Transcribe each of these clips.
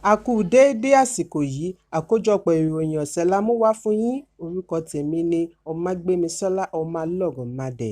A kú déédé àsìkò yìí. Àkójọpọ̀ ìròyìn ọ̀sẹ̀ la mú wá fún yín. Orúkọ tèmi ni Ọmágbémisọ́lá Ọmọlọ́rọ̀mádé.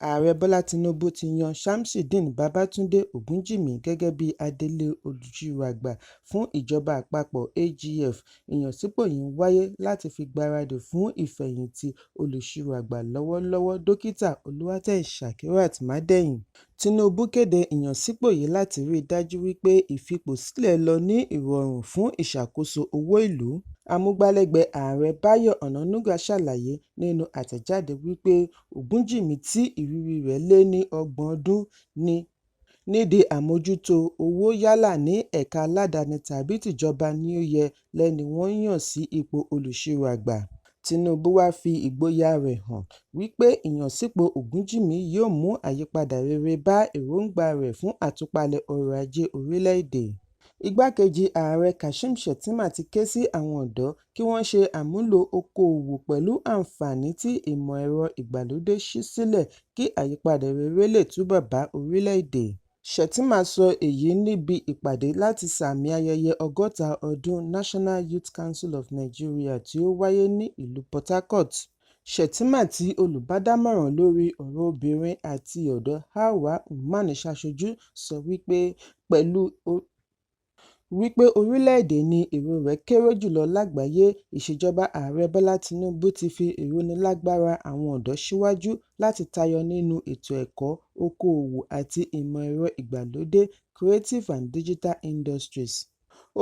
Ààrẹ Bọ́lá Tinubu ti yan Shamsuddeen Babátúndé Ògúnjìmí gẹ́gẹ́ bí adelé olùsírò àgbà fún ìjọba àpapọ̀ AGF. Ìyànsípò yìí ń wáyé láti fi gbáradì fún ìfẹ̀yìntì olùsírò àgbà lọ́wọ́lọ́wọ́, Dókítà Olúwatóyìn Shakirat Mádẹ́yìn. Tinubu kéde ìyànsípò yìí láti rí i dájú wípé ìfipòsílẹ̀ lọ ní ìrọ̀rùn fún ìṣàkóso owó ìlú. Amúgbálẹ́gbẹ̀ẹ́ Ààrẹ Báyọ̀ Ọ̀nànúgà ṣàlàyé nínú àtẹ̀jáde wípé Ògúnjìmí, tí ìrírí rẹ̀ lé ní 30 ọdún nídìí àmójútó owó yálà ní ẹ̀ka aládàáni tàbí tìjọba, ni ó yẹ lẹ́ni wọ́n yàn sí ipò olùsírò àgbà. Tinubu wá fi ìgboyà rẹ̀ hàn wípé ìyànsípò Ògúnjìmí yóò mú àyípadà rere bá èròńgbà rẹ̀ fún àtúpalẹ̀ ọrọ̀ ajé orílẹ̀-èdè. Igbákejì Ààrẹ Kashim Shettima ti ké sí àwọn ọ̀dọ́ kí wọ́n ṣe àmúlò okoòwò pẹ̀lú àǹfààní tí ìmọ̀ ẹ̀rọ ìgbàlódé ṣí sílẹ̀ kí àyípadà rere lè túbọ̀ bá orílẹ̀-èdè. Shettima sọ èyí níbi ìpàdé láti sààmì ayẹyẹ 60 ọdún National Youth Council of Nigeria tí ó wáyé ní ìlú Port Harcourt. Shettima, tí olùbádámọ̀ràn lórí ọ̀rọ̀ obìnrin àti ọ̀dọ́ Hauwa Umar ṣaṣojú, sọ wípé orílẹ̀-èdè ní èrò rẹ̀ kéré jùlọ lágbàáyé, ìṣèjọba Ààrẹ Bọ́lá Tinubu ti fi ìrónilágbára àwọn ọ̀dọ́ síwájú láti tayọ nínú ètò ẹ̀kọ́, okoòwò àti ìmọ̀ ẹ̀rọ ìgbàlódé creative and digital industries.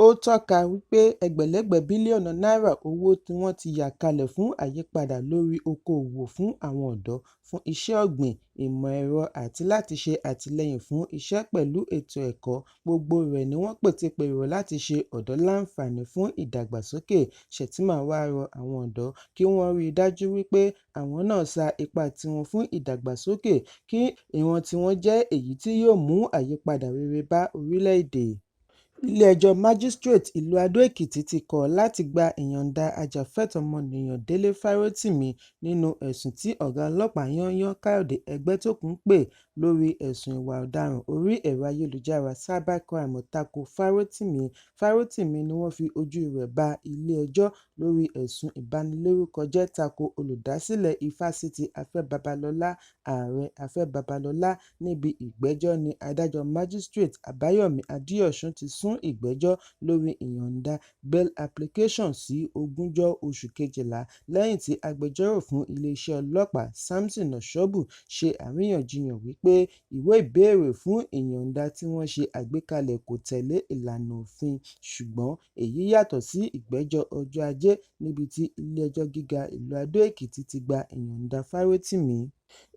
Ó tọ́ka wípé ẹgbẹ̀lẹ́gbẹ̀ bílíọ̀nù náírà owó tí wọ́n ti yà kalẹ̀ fún àyípadà lórí okoòwò fún àwọn ọ̀dọ́, fún iṣẹ́ ọ̀gbìn, ìmọ̀ ẹ̀rọ àti láti ṣe àtìlẹ́yìn fún iṣẹ́ pẹ̀lú ètò ẹ̀kọ́, gbogbo rẹ̀ ni wọ́n pètepèrò láti ṣe ọ̀dọ́ láǹfààní fún ìdàgbàsókè. Shettima wá rọ àwọn ọ̀dọ́ kí wọ́n rí i dájú wípé àwọn náà sa ipá tiwọn fún ìdàgbàsókè, kí ìran tiwọn jẹ́ èyí tí yóò mú àyípadà rere bá orílẹ̀-èdè. Ilé-ẹjọ́ Májísíréètì ìlú Adó-Èkìtì ti kọ̀ láti gba ìyọ̀ǹda ajàfẹ́tọ̀ọ́ ọmọnìyàn Délé Fárótìmí nínú ẹ̀sùn tí ọ̀gá ọlọ́pàá yányán Káyọ̀dé Ẹgbẹ́tókun pè lórí ẹ̀sùn ìwà ọ̀daràn orí ẹ̀rọ ayélujára cybercrime tako Fárótìmí. Fárótìmí ni wọ́n fi ojú rẹ̀ bá ilé-ẹjọ́ lórí ẹ̀sùn ìbanilórúkọjẹ́ tako olùdásílẹ̀ Ifásitì Afẹ́ Babalọlá, Ààrẹ Afẹ́ Babalọlá. Níbi ìgbẹ́jọ́ ní Adájọ́ Májísíréètì Àbáyọ̀mí Adéọ̀sùn ti sún ìgbẹ́jọ́ lórí ìyọ̀ǹda bail application sí ogúnjọ́ oṣù kejìlá lẹ́yìn tí agbẹjọ́rò fún iléeṣẹ́ ọlọ́pàá Samson Ọ̀ṣọ́bù ṣe àríyànjiyàn wípé ìwé ìbéèrè fún ìyọ̀ǹda tí wọ́n ṣe àgbékalẹ̀ kò tẹ̀lé ìlànà òfin. Ṣùgbọ́n èyí yàtọ̀ sí ìgbẹ́jọ́ ọjọ́ Ajé níbi tí Ilé-ẹjọ́ Gíga ìlú Adó-Èkìtì ti gba ìyọ̀ǹda Fárótìmí.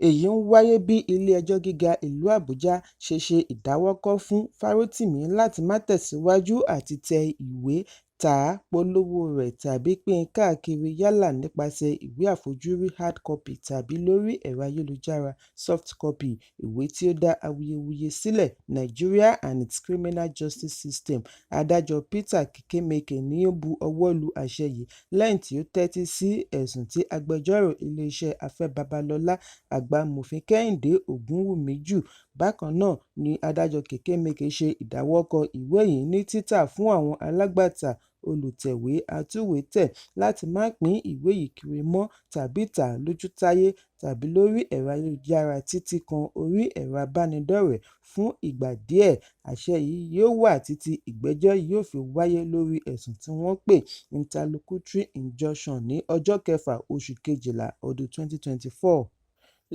Èyí ń wáyé bí Ilé-ẹjọ́ Gíga ìlú Àbújá ṣe ṣe ìdáwọ́kọ̀ fún Fárótìmí láti má tẹ̀síwájú àti tẹ ìwé, tà á, polówó rẹ̀ tàbí pín in káàkiri yálà nípasẹ̀ ìwé àfojúrí hard copy tàbí lórí ẹ̀rọ ayélujára soft copy ìwé tí ó dá awuyewuye sílẹ̀, Nigeria and its Criminal Justice System. Adájọ́ Peter Kekemeke ni ó bu ọwọ́ lu àṣẹ yìí lẹ́yìn tí ó tẹ́tí sí ẹ̀sùn tí agbẹjọ́rò iléeṣẹ́ Afẹ́ Babalọlá, Àgbà Amòfin Kẹ́hìndé Ògúnwùmí jù. Bákan náà ni Adájọ́ Kekemeke ṣe ìdáwọ́kọ̀ ìwé yìí ní títà fún àwọn alágbàtà, olùtẹ̀wé atúwèétẹ̀ láti má pín ìwé yìí kiri mọ́ tàbí tà á lójútáyé tàbí lórí ẹ̀rọ ayélujára títí kan orí ẹ̀rọ ìbánidọ́rẹ̀ẹ́ fún ìgbà díẹ̀. Àṣẹ yìí yóò wà títí ìgbẹ́jọ́ yóò fi wáyé lórí ẹ̀sùn tí wọ́n pè interlocutory injunction ní ọjọ́ kẹfà oṣù kejìlá ọdún 2024.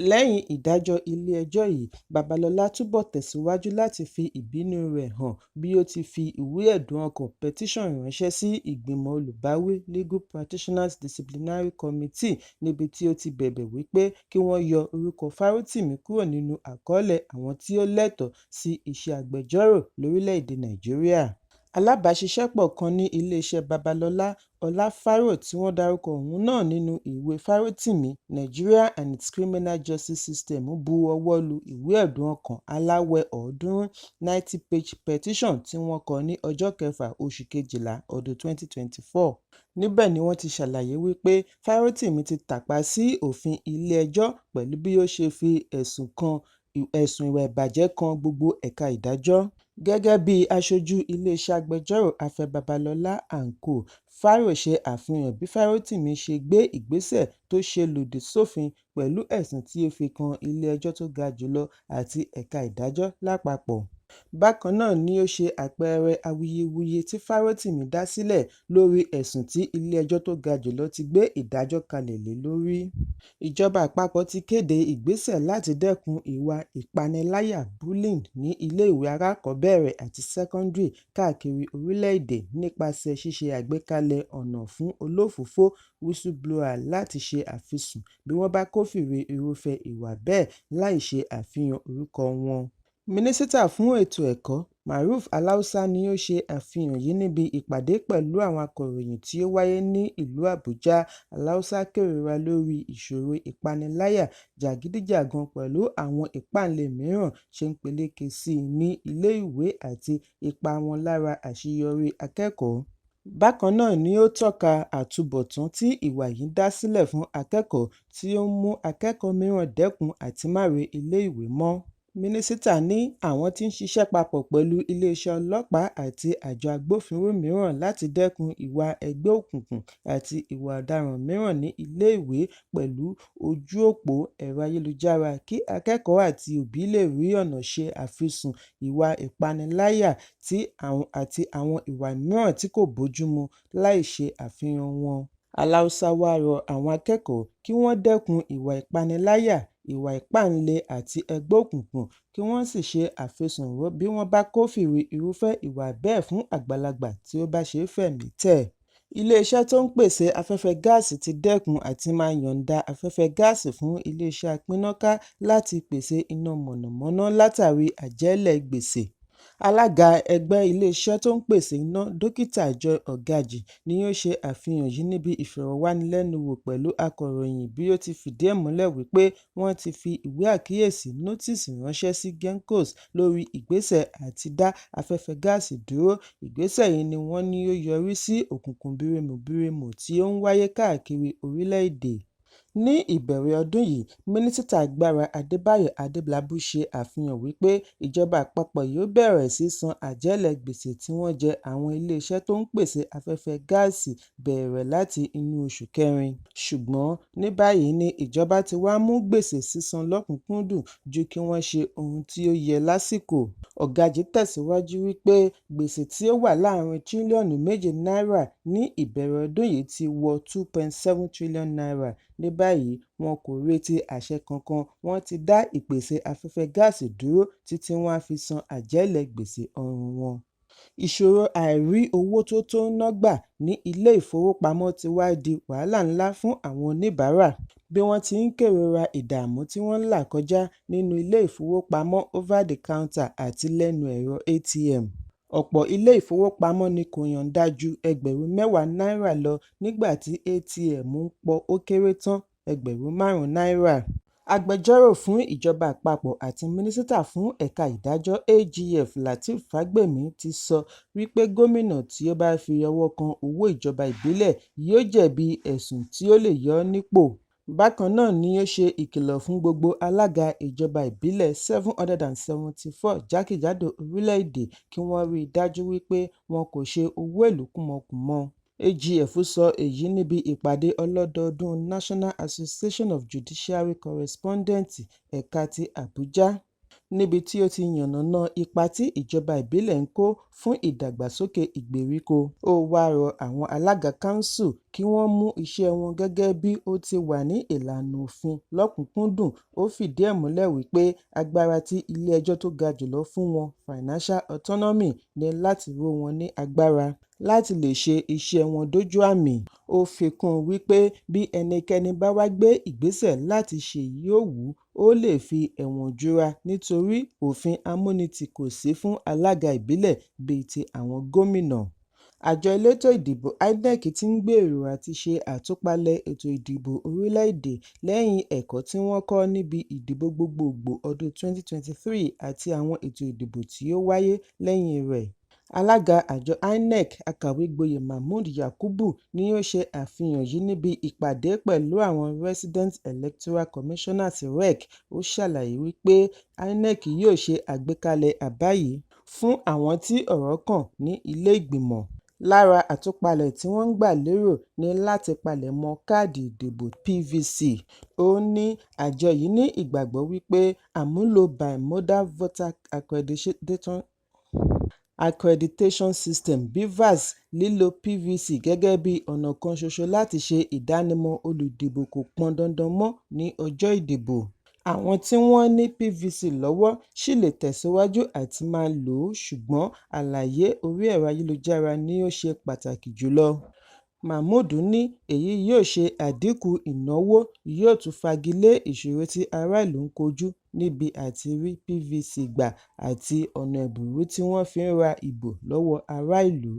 Lẹ́yìn ìdájọ́ ilé-ẹjọ́ yìí, Babalọlá túbọ̀ tẹ̀síwájú láti fi ìbínú rẹ̀ hàn bí ó ti fi ìwé ẹ̀dùn ọkàn petition ránṣẹ́ sí Ìgbìmọ̀ Olùbáwí Legal Practitioners Disciplinary Committee níbi tí ó ti bẹ̀bẹ̀ wípé kí wọ́n yọ orúkọ Fárótìmí kúrò nínú àkọọ́lẹ̀ àwọn tí ó lẹ́tọ̀ọ́ sí iṣẹ́ agbẹjọ́rò lórílẹ̀-èdè Nàìjíríà. Alábàáṣiṣẹ́pọ̀ kan ní iléeṣẹ́ Babalọlá, Ọlá Fáró, tí wọ́n dárúkọ òun náà nínú ìwé Fárótìmí, Nigeria and its Criminal Justice System, bu ọwọ́ lu ìwé ẹ̀dùn ọkàn aláwẹ́ 300 90-page petition tí wọ́n kọ ní ọjọ́ kẹfà oṣù kejìlá ọdún 2024. Níbẹ̀ ni wọ́n ti ṣàlàyé wípé Fárótìmí ti tàpá sí òfin ilé-ẹjọ́ pẹ̀lú bí ó ṣe fi ẹ̀sùn ìwà ìbàjẹ́ kan gbogbo ẹ̀ka ìdájọ́. Gẹ́gẹ́ bí aṣojú iléeṣẹ́ agbẹjọ́rò Afẹ́ Babalọlá & Co, Fáyọ̀ṣe ṣe àfihàn bí Fárótìmí ṣe gbé ìgbésẹ̀ tó ṣe lòdì sófin pẹ̀lú ẹ̀sùn tí ó fi kan Ilé Ẹjọ́ tó ga jù lọ àti ẹ̀ka ìdájọ́ lápapọ̀. Bákan náà ni ó ṣe àpẹẹrẹ awuyewuye tí Fárótìmí dá sílẹ̀ lórí ẹ̀sùn tí Ilé Ẹjọ́ tó ga jù lọ ti gbé ìdájọ́ kalẹ̀ lé lórí. Ìjọba àpapọ̀ ti kéde ìgbésẹ̀ láti dẹ́kun ìwà ìpániláyà (bullying) ní ilé-ìwé alákọ̀ọ́bẹ̀rẹ̀ àti sẹ́kọ́ńdìrì káàkiri orílẹ̀-èdè nípasẹ̀ ṣíṣe àgbékalẹ̀ ọ̀nà fún olófòófó (whistleblower) láti ṣe àfisùn bí wọ́n bá kófìrí irúfẹ́ ìwà bẹ́ẹ̀ láì ṣe àfihàn orúkọ wọn. Mínísítà fún Ètò Ẹ̀kọ́, Maruf Aláùsá ni ó ṣe àfihàn yìí níbi ìpàdé pẹ̀lú àwọn akọ̀ròyìn tí ó wáyé ní ìlú Àbújá. Aláùsá kérora lórí ìṣòro ìpániláyà, jàgídíjàgan pẹ̀lú àwọn ìpáǹle mìíràn ṣe ń peléke sí i ní ilé-ìwé àti ipa wọn lára àṣeyọrí akẹ́kọ̀ọ́. Bákan náà ni ó tọ́ka àtubọ̀tán tí ìwà yìí ń dá sílẹ̀ fún akẹ́kọ̀ọ́, tí ó ń mú akẹ́kọ̀ọ́ mìíràn dẹ́kun àti má re ilé-ìwé mọ́. Mínísítà ní àwọn ti ń ṣiṣẹ́ papọ̀ pẹ̀lú iléeṣẹ́ ọlọ́pàá àti àjọ agbófinró mìíràn láti dẹ́kun ìwà ẹgbẹ́ òkùnkùn àti ìwà ọ̀daràn mìíràn ní ilé-ìwé pẹ̀lú ojú òpó ẹ̀rọ ayélujára kí akẹ́kọ̀ọ́ àti òbí lè rí ọ̀nà ṣe àfisùn ìwà ìpániláyà àti àwọn ìwà mìíràn tí kò bójúmu láì ṣe àfihàn wọn. Aláùsá wá rọ àwọn akẹ́kọ̀ọ́ kí wọ́n dẹ́kun ìwà ìpániláyà, ìwà ìpáǹle àti ẹgbẹ́ òkùnkùn kí wọ́n sì ṣe àfisùn bí wọ́n bá kófìrí irúfẹ́ ìwà bẹ́ẹ̀ fún àgbàlagbà tí ó bá ṣe é fẹ̀mí tẹ̀. Iléeṣẹ́ tó ń pèsè afẹ́fẹ́ gáàsì ti dẹ́kun àti máa yọ̀ǹda afẹ́fẹ́ gáàsì fún iléeṣẹ́ apínnáká láti pèsè iná mọ̀nàmọ́ná látàrí àjẹ́lẹ̀ gbèsè. Alága ẹgbẹ́ iléeṣẹ́ tó ń pèsè iná, Dókítà Joy Ogaji, ni ó ṣe àfihàn yìí níbi ìfọ̀rọ̀wánilẹ́nuwò pẹ̀lú akọ̀ròyìn bí ó ti fìdí ẹ̀ múlẹ̀ wípé wọ́n ti fi ìwé àkíyèsí (nótíìsì) ránṣẹ́ sí GENCOs lórí ìgbésẹ̀ àti dá afẹ́fẹ́ gáàsì dúró. Ìgbésẹ̀ yìí ni wọ́n ní ó yọrí sí òkùnkùn birimùbirimù tí ó ń wáyé káàkiri orílẹ̀-èdè. Ní ìbẹ̀rẹ̀ ọdún yìí, Mínísítà Agbára Adébáyọ̀ Adélábù ṣe àfihàn wípé ìjọba àpapọ̀ yóò bẹ̀rẹ̀ sí san àjẹ́lẹ̀ gbèsè tí wọ́n jẹ àwọn iléeṣẹ́ tó ń pèsè afẹ́fẹ́ gáàsì bẹ̀rẹ̀ láti inú oṣù kẹrin. Ṣùgbọ́n ní báyìí ni ìjọba ti wá mú gbèsè sísan lọ́kùn-ún-kúndùn ju kí wọ́n ṣe ohun tí ó yẹ lásìkò. Ogaji tẹ̀síwájú wípé gbèsè tí ó wà láàárín tírílíọ̀nù 7 náírà ní ìbẹ̀rẹ̀ ọdún yìí ti wọ ₦2.7 trillion. Ní báyìí, wọn kò retí àṣẹ kankan, wọ́n ti dá ìpèsè afẹ́fẹ́ gáàsì dúró títí wọ́n á fi san àjẹ́lẹ̀ gbèsè ọrùn wọn. Ìṣòro àìrí owó tó tó ná gbà ní ilé ìfowópamọ́ ti wá di wàhálà ńlá fún àwọn oníbàárà bí wọ́n ti ń kérora ìdààmú tí wọ́n ń là kọjá nínú ilé ìfowópamọ́ over the counter àti lẹ́nu ẹ̀rọ ATM. Ọ̀pọ̀ ilé ìfowópamọ́ ni kò yọ̀ǹda ju ẹgbẹ̀rún 10 náírà lọ nígbà tí ATM ń pọ́ ó kéré tán ẹgbẹ̀rún 5 náírà. Agbẹjọ́rò fún ìjọba àpapọ̀ àti Mínísítà fún Ẹ̀ka Ìdájọ́ AGF Lateef Fagbemi ti sọ wípé gómìnà tí ó bá fi ọwọ́ kan owó ìjọba ìbílẹ̀ yóò jẹ̀bi ẹ̀sùn tí ó lè yọ ọ́ nípò. Bákan náà ni ó ṣe ìkìlọ̀ fún gbogbo alága ìjọba ìbílẹ̀ 774 jákèjádò orílẹ̀-èdè kí wọ́n rí i dájú wípé wọn kò ṣe owó ìlú kúmọkùmọ. AGF sọ èyí níbi ìpàdé ọlọ́dọọdún National Association of Judiciary Correspondents ẹ̀ka ti Àbújá, níbi tí ó ti yànnàná ipa tí ìjọba ìbílẹ̀ ń kó fún ìdàgbàsókè ìgbèríko. Ó wáá rọ àwọn alága kánsù kí wọ́n mú iṣẹ́ wọn gẹ́gẹ́ bí ó ti wà ní ìlànà òfin lọ́kùn-ún-kúndùn. Ó fìdí ẹ̀ múlẹ̀ wípé agbára tí ilé ẹjọ́ tó ga jù lọ fún wọn (financial autonomy) ní láti ró wọn ní agbára láti lè ṣe iṣẹ́ wọn dójú àmì. Ó fi kún un wípé bí ẹnikẹ́ni bá wá gbé ìgbésẹ̀ láti ṣèyí-ó-wù ú, ó lè fi ẹ̀wọ̀n jura nítorí òfin amúnitì kò sí fún alága ìbílẹ̀ bíi ti àwọn gómìnà. Àjọ elétò ìdìbò INEC ti ń gbèrò àti ṣe àtúpalẹ̀ ètò ìdìbò orílẹ̀-èdè lẹ́yìn ẹ̀kọ́ tí wọ́n kọ́ níbi ìdìbò gbogboògbò ọdún 2023 àti àwọn ètò ìdìbò tí ó wáyé lẹ́yìn rẹ̀. Alága àjọ INEC, Akàwé-gboyè Mahmood Yakubu ni ó ṣe àfihàn yìí níbi ìpàdé pẹ̀lú àwọn Resident Electoral Commissioners (REC). Ó ṣàlàyé wípé INEC yóò ṣe àgbékalẹ̀ àbá yìí Fún àwọn tí ọ̀rọ̀ kàn ní ilé ìgbìmọ̀. Lára àtúpalẹ̀ tí wọ́n gbà lérò ní láti palẹ̀mọ́ káàdì ìdìbò PVC. Ó ní àjọ yìí ní ìgbàgbọ́ wípé àmúlò Bimodal Voter Accreditation System (BVAS), lílo PVC gẹ́gẹ́ bí ọ̀nà kan ṣoṣo láti ṣe ìdánimọ̀ olùdìbò kò pọn dandan mọ́ ní ọjọ́ ìdìbò. Àwọn tí wọ́n ní PVC lọ́wọ́ ṣì lè tẹ̀síwájú àti máa lò ó ṣùgbọ́n àlàyé orí ẹ̀rọ ayélujára ni ó ṣe pàtàkì jùlọ. Mahmood ní èyí yóò ṣe àdínkù ìnáwó yóò tún fagilé ìṣòro tí ará ìlú ń kojú níbi àtirí PVC gbà àti ọ̀nà ẹ̀bùrú tí wọ́n fi ń ra ìbò lọ́wọ́ ará ìlú.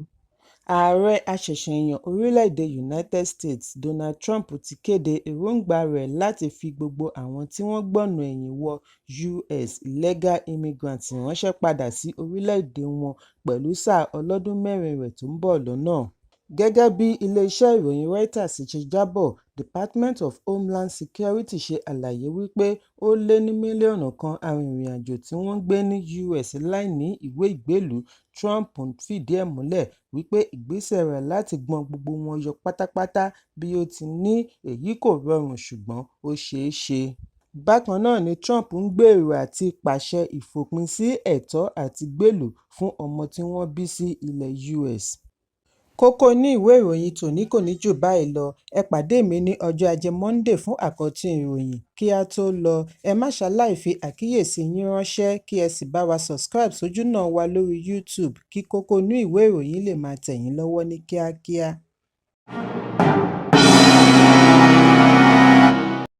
Ààrẹ àṣẹ̀ṣẹ̀yàn orílẹ̀-èdè United States Donald Trump ti kéde èròńgbà rẹ̀ láti fi gbogbo àwọn tí wọ́n gbọ̀nà ẹ̀yìn wọ US illegal immigrants ránṣẹ́ padà sí orílẹ̀-èdè wọn pẹ̀lú sáà ọlọ́dún mẹ́rin rẹ̀ tó ń bọ̀ lọ́nà. Gẹ́gẹ́ bí ilé-iṣẹ́ ìròyìn Reuters ṣe jábọ̀, Department of Homeland Security ṣe àlàyé wípé ó lé ní mílíọ̀nù kan arìnrìn-àjò tí wọ́n ń gbé ní US láìní ìwé ìgbélùú. Trump fìdí ẹ̀ múlẹ̀ wípé ìgbésẹ̀ rẹ̀ láti gbọn gbogbo wọn yọ pátápátá bí ó ti ní èyí kò rọrùn ṣùgbọ́n ó ṣeé ṣe. Bákan náà ni Trump ń gbèrò àti pàṣẹ ìfòpin sí ẹ̀tọ́ àtigbélùú fún ọmọ tí wọ́n bí sí ilẹ̀ US. Kókó inú ìwé ìròyìn tòní kò ní jù báyìí lọ. Ẹ pàdé mi ní ọjọ́ Ajé Monday fún àkọ́tún ìròyìn. Kí á tó lọ, ẹ má ṣaláì fi àkíyèsí yín ránṣẹ́ kí ẹ sì bá wa subscribe sójúnà wa lórí YouTube kí kókó inú ìwé ìròyìn lè máa tẹ̀ yín lọ́wọ́ ní kíákíá.